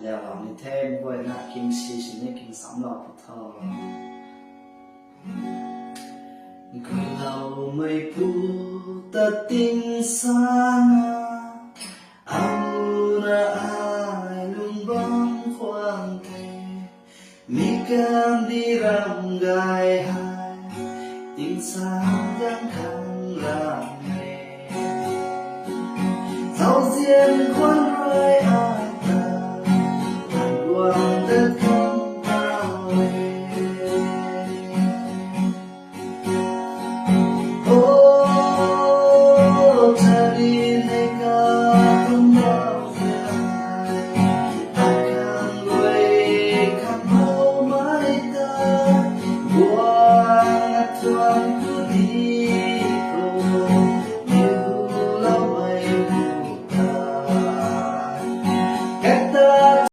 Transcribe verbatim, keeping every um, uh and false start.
Liaulou ni the, meic guayna king si sini king samlou pu tho. Galoumeipu ta ting sana, amuna ai lung bam khwan the, mi kandih ram gay hei, ting sa